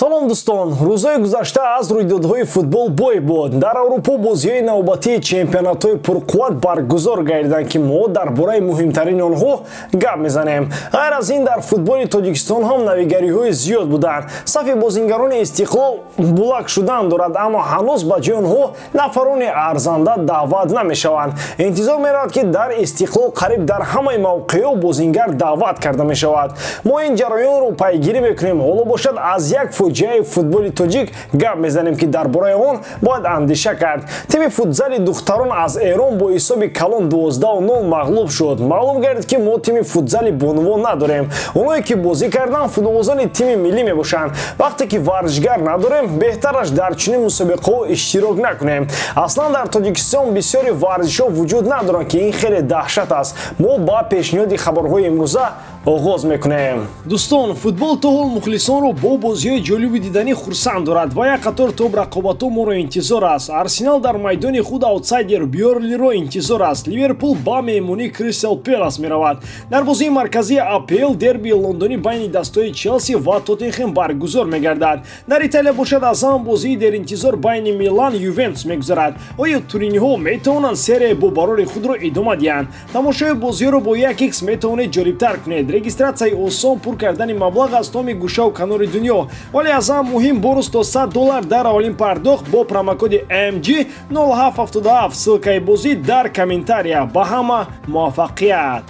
Салом дӯстон, рӯзҳои гузашта аз рӯйдодҳои футбол бой буд. Дар Аврупо бозиҳои навбатии чемпионатҳои пурқувват баргузор гардиданд, ки мо дар бораи муҳимтарини онҳо гап мезанем. Ғайр аз ин, дар футболи Тоҷикистон ҳам навигариҳои зиёд буданд. Сафи бозингарони Истиқлол булак шудан дорад, аммо ҳанӯз ба ҷои онҳо нафарони арзанда даъват намешаванд. Интизор меравад, ки дар Истиқлол қариб дар ҳамаи мавқеъҳо бозингар даъват карда мешавад. Мо ин ҷараёнро пайгирӣ мекунем. Ҳоло бошад, аз як фоҷиаи футболи тоҷик гап мезанем, ки дар бораи он бояд андеша кард. Тими футзали духтарон аз Эрон бо ҳисоби калон 12-0 мағлуб шуд. Маълум гардид, ки мо тими футзали бонувон надорем. Оное ки бозӣ карданд, футболбозони тими миллӣ мебошанд. Вақте ки варзишгар надорем, беҳтараш дар чунин мусобиқаҳо иштирок накунем. Аслан дар Тоҷикистон бисёри варзишҳо вуҷуд надоранд, ки ин хеле даҳшат аст. Мо ба пешниҳоди хабарҳои имрӯза оғоз мекунем. Дӯстон, футбол то ҳол мухлисонро бо бозиҳои ҷолиби диданӣ хурсанд дорад ва як қатор топ рақобатҳо моро интизор аст. Арсенал дар майдони худ аутсайдер Бёрлиро интизор аст. Ливерпул ба меҳмонии Кристал Пелас меравад. Дар бозии марказии АПЛ дерби лондонӣ байни дастҳои Челси ва Тоттенхем баргузор мегардад. Дар Италия бошад, аз ҳама бозии деринтизор байни Милан Ювентус мегузарад. Оё туриниҳо метавонанд серияи бобарори худро идома диҳанд? Тамошои бозиҳоро бо 1x метавонед ҷолибтар кунед. Регистратсияи осон, пур кардани маблағ аз томи гӯшаву канори дунё. Вале аз ҳама муҳим, бонус то $100 дар аввалин пардохт бо промокоди MG 0777. Ссылкаи бозӣ дар комментария. Ба ҳама муваффақият!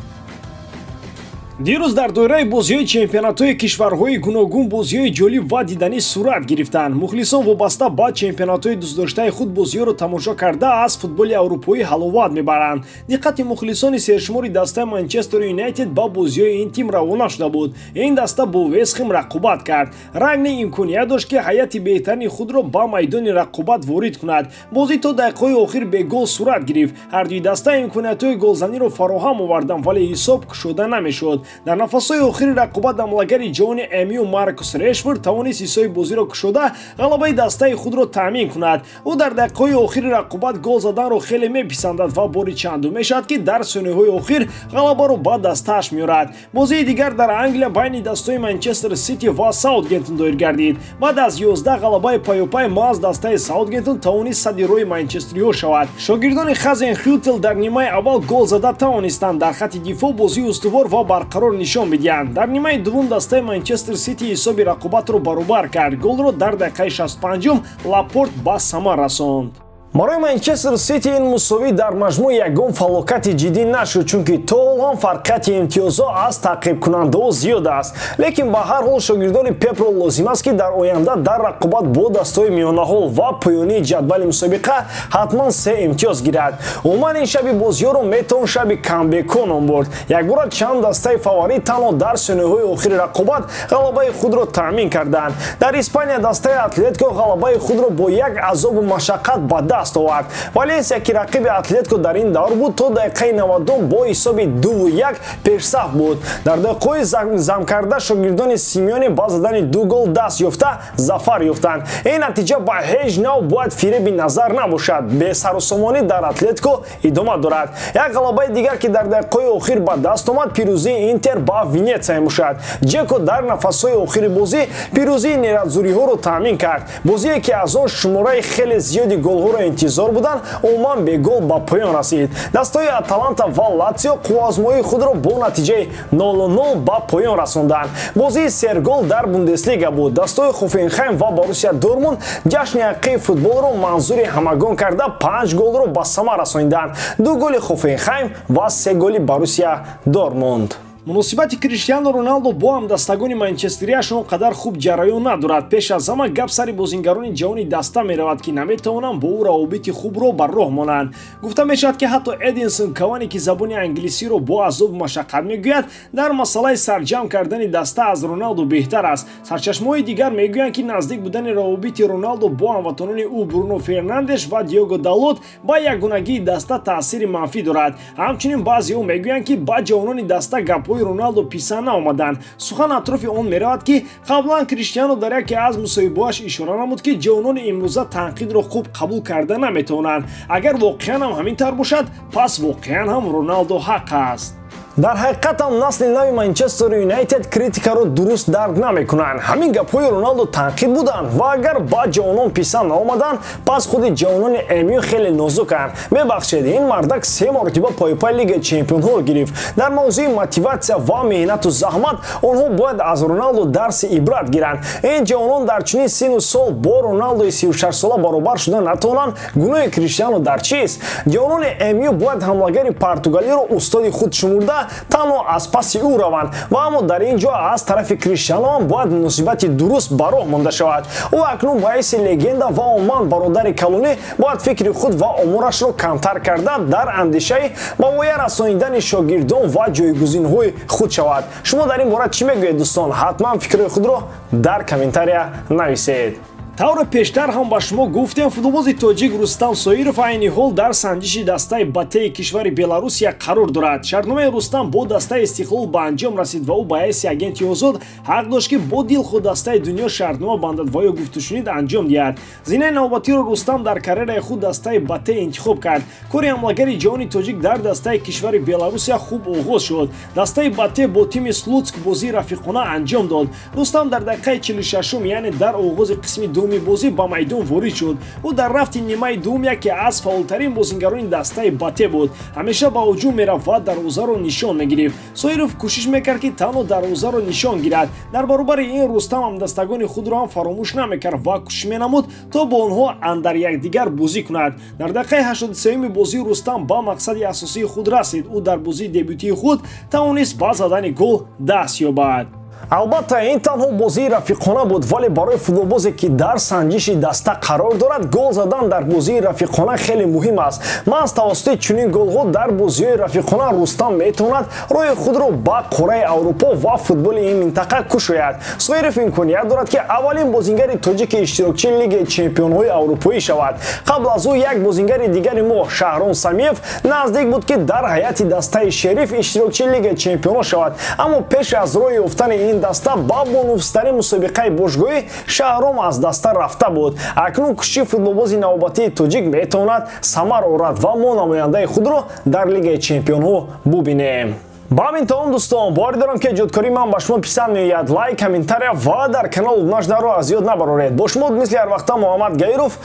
Дирӯз дар доираи бозиҳои чемпионатҳои кишварҳои гуногун бозиҳои ҷолиб ва диданӣ сурат гирифтанд. Мухлисон вобаста ба чемпионатҳои дӯстдоштаи худ бозиҳоро тамошо карда, аз футболи аврупоӣ ҳаловат мебаранд. Диққати мухлисони сершумори дастаи Манчестер Юнайтед ба бозиҳои ин тим равона шуда буд. Ин даста бо Вестхем рақобат кард. Рангни имконият дошт, ки ҳайати беҳтарини худро ба майдони рақобат ворид кунад. Бозӣ то дақиқаҳои охир бегол сурат гирифт. Ҳардуи даста имкониятҳои голзаниро фароҳам оварданд, вале ҳисоб кушода намешуд. Дар нафасҳои охири рақобат ҳамлагари ҷавони МЮ Маркус Решфорд тавонист ҳисоби бозиро кушода, ғалабаи дастаи худро таъмин кунад. Ӯ дар дақиқаҳои охири рақобат гол заданро хеле меписандад ва бори чандум мешавад, ки дар сониҳои охир ғалабаро ба дастааш меорад. Бозии дигар дар Англия байни дастҳои Манчестер Сити ва Саутгемптон доир гардид. Баъд аз 11 ғалабаи паёпай маҳз дастаи Саутгемптон тавонист садди роҳи манчестериҳо шавад. Шогирдони Хазенхютел дар нимаи аввал гол зада тавонистанд, дар хатти дифоъ бозии устувор ва барқарор нишон медиҳанд. Дар нимаи дуввум дастаи Манчестер Сити ҳисоби рақобатро баробар кард. Голро дар дақиқаи 65 Лапорт ба самар расонд. Барои Манчестер Сити ин мусовӣ дар маҷмӯъ ягон фалокати ҷиддӣ нашуд, чунки то ҳол ҳам фарқияти имтиёзҳо аз таъқибкунандаҳо зиёд аст. Лекин ба ҳар ҳол шогирдони Пепро лозим аст, ки дар оянда дар рақобат бо дастҳои миёнаҳол ва поёнии ҷадвали мусобиқа ҳатман 3 имтиёз гирад. Умуман ин шаби бозиҳоро метавон шаби камбекҳо ном бурд. Якбора чанд дастаи фаворит танҳо дар сониҳои охири рақобат ғалабаи худро таъмин карданд. Дар Испания дастаи Атлетико ғалабаи худро бо як азобу машаққат ба даст овард. Валенсия, ки рақиби Атлетико дар ин давр буд, то дақиқаи 90 бо ҳисоби 2-1 пешсаф буд. Дар дақиқаҳои замкарда шогирдони Симеоне ба задани 2 гол даст ёфта зафар ёфтанд. Ин натиҷа ба ҳеҷ нав бояд фиреби назар набошад. Бесарусомонӣ дар Атлетико идома дорад. Як ғалабаи дигар, ки дар дақиқаҳои охир ба даст омад, пирӯзии Интер ба Венетсия мебошад. Ҷеко дар нафасҳои охири бозӣ пирӯзии нерадзуриҳоро таъмин кард. Бозие, ки аз он шумораи хеле зиёди голҳоро интизор буданд, умуман бегол ба поён расид. Дастҳои Аталанта ва Латсио қувваозмоии худро бо натиҷаи 0-0 ба поён расонданд. Бозии сергол дар Бундеслига буд. Дастҳои Хофенхайм ва Боруссия Дортмунд ҷашни ҳақиқии футболро манзури ҳамагон карда, 5 голро ба самар расониданд. 2 голи Хофенхайм ва 3 голи Боруссия Дортмунд. Муносибати Криштиану Роналдо бо ҳамдастагони манчестерияш он қадар хуб ҷараён надорад. Пеш аз ҳама гап сари бозингарони ҷавони даста меравад, ки наметавонанд бо ӯ равобити хубро бар роҳ монанд. Гуфта мешавад, ки ҳатто Эдинсон Кавани, ки забони англисиро бо азобу машаққат мегӯяд, дар масъалаи сарҷамъ кардани даста аз Роналдо беҳтар аст. Сарчашмаҳои дигар мегӯянд, ки наздик будани равобити Роналдо бо ҳамватанони ӯ Бруно Фернандеш ва Диого Далот ба ягонагии даста таъсири манфӣ дорад. Ҳамчунин баъзеҳо мегӯянд, ки ба ҷавонони даста гапҳои Роналдо писанд наомаданд. Сухан атрофи он меравад, ки қаблан Криштиану дар яке аз мусоҳибаҳояш ишора намуд, ки ҷавонони имрӯза танқидро хуб қабул карда наметавонанд. Агар воқеан ҳам ҳамин тавр бошад, пас воқеан ҳам Роналдо ҳақ аст. Дар ҳақиқат ҳам насли нави Манчестер Юнайтед критикаро дуруст дарк намекунанд. Ҳамин гапҳои Роналдо танқид буданд ва агар ба ҷавонон писанд наомаданд, пас худи ҷавонони МЮ хеле нозуканд. Мебахшед, ин мардак 3 маротиба пойпай Лигаи Чемпионҳоро гирифт. Дар мавзӯи мотиватсия ва меҳнату заҳмат онҳо бояд аз Роналдо дарси ибрат гиранд. Ин ҷавонон дар чунин сину сол бо Роналдои 36сола баробар шуда натавонанд. Гуноҳи Криштиану дар чист? Ҷавонони МЮ бояд ҳамлагари португалиро устоди худ шумурда танҳо аз паси ӯ раванд ва аммо дар ин ҷо аз тарафи Криштиану ҳам бояд муносибати дуруст ба роҳ монда шавад. Ӯ акнун ба ҳайси легенда ва умуман бародари калонӣ бояд фикри худ ва умурашро камтар карда дар андешаи ба воя расонидани шогирдон ва ҷойгузинҳои худ шавад. Шумо дар ин бора чӣ мегӯед, дӯстон? Ҳатман фикрҳои худро дар комментария нависед. Тавре пештар ҳам ба шумо гуфтем, футболбози тоҷик Рустам Соиров айни ҳол дар санҷиши дастаи Батеи кишвари Беларусия қарор дорад. Шартномаи Рустам бо дастаи Истиқлол ба анҷом расид ва ӯ ба ҳайси агенти озод ҳақ дошт, ки бо дилхоҳ дастаи дунё шартнома бандад ва ё гуфтушунид анҷом диҳад. Зинаи навбатиро Рустам дар карьераи худ дастаи Бате интихоб кард. Кори ҳамлагари ҷавони тоҷик дар дастаи кишвари Беларусия хуб оғоз шуд. Дастаи Бате бо тими Слутск бозии рафиқона анҷом дод. Рустам дар дақиқаи 46-ум, яъне дар оғози қисми дуюми бозӣ ба майдон ворид шуд. Ӯ дар рафти нимаи дуюм яке аз фаъолтарин бозингарони дастаи Бате буд. Ҳамеша ба ҳуҷум мерафт ва дарвозаро нишон мегирифт. Соиров кӯшиш мекард, ки танҳо дарвозаро нишон гирад. Дар баробари ин Рустам ҳамдастагони худро ҳам фаромӯш намекард ва кӯшиш менамуд, то бо онҳо андар якдигар бозӣ кунад. Дар дақиқаи 83-юми бозӣ Рустам ба мақсади асосии худ расид. Ӯ дар бозии дебютии худ тавонист ба задани гол даст ёбад. Албатта, ин танҳо бозии рафиқона буд, вале барои футболбозе, ки дар санҷиши даста қарор дорад, гол задан дар бозии рафиқона хеле муҳим аст. Маҳз тавассути чунин голҳо дар бозиҳои рафиқона Рустам метавонад роҳи худро ба қораи Аврупо ва футболи ин минтақа кушояд. Соиров имконият дорад, ки аввалин бозингари тоҷики иштирокчии Лигаи Чемпионҳои Аврупоӣ шавад. Қабл аз ӯ як бозингари дигари мо, Шаҳром Самиев, наздик буд, ки дар ҳайати дастаи Шериф иштирокчии Лигаи Чемпионҳо шавад, аммо пеш аз роҳ ёфтани ин даста ба бонуфузтарин мусобиқаи бошгоҳӣ Шаҳром аз даста рафта буд. Акнун кӯшиши футболбози навбатии тоҷик метавонад самар орад ва мо намояндаи худро дар Лигаи Чемпионҳо бубинем. Ба ҳамин тамом, дӯстон, боварӣ дорам, ки эҷодкории ман ба шумо писанд меояд. Лайк, комментария ва дар канал обуна шуданро аз ёд набароред. Бо шумо мисли ҳар вақта Муҳаммад Гаиров.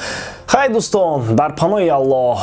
Хайр, дӯстон, дар паноҳи Аллоҳ.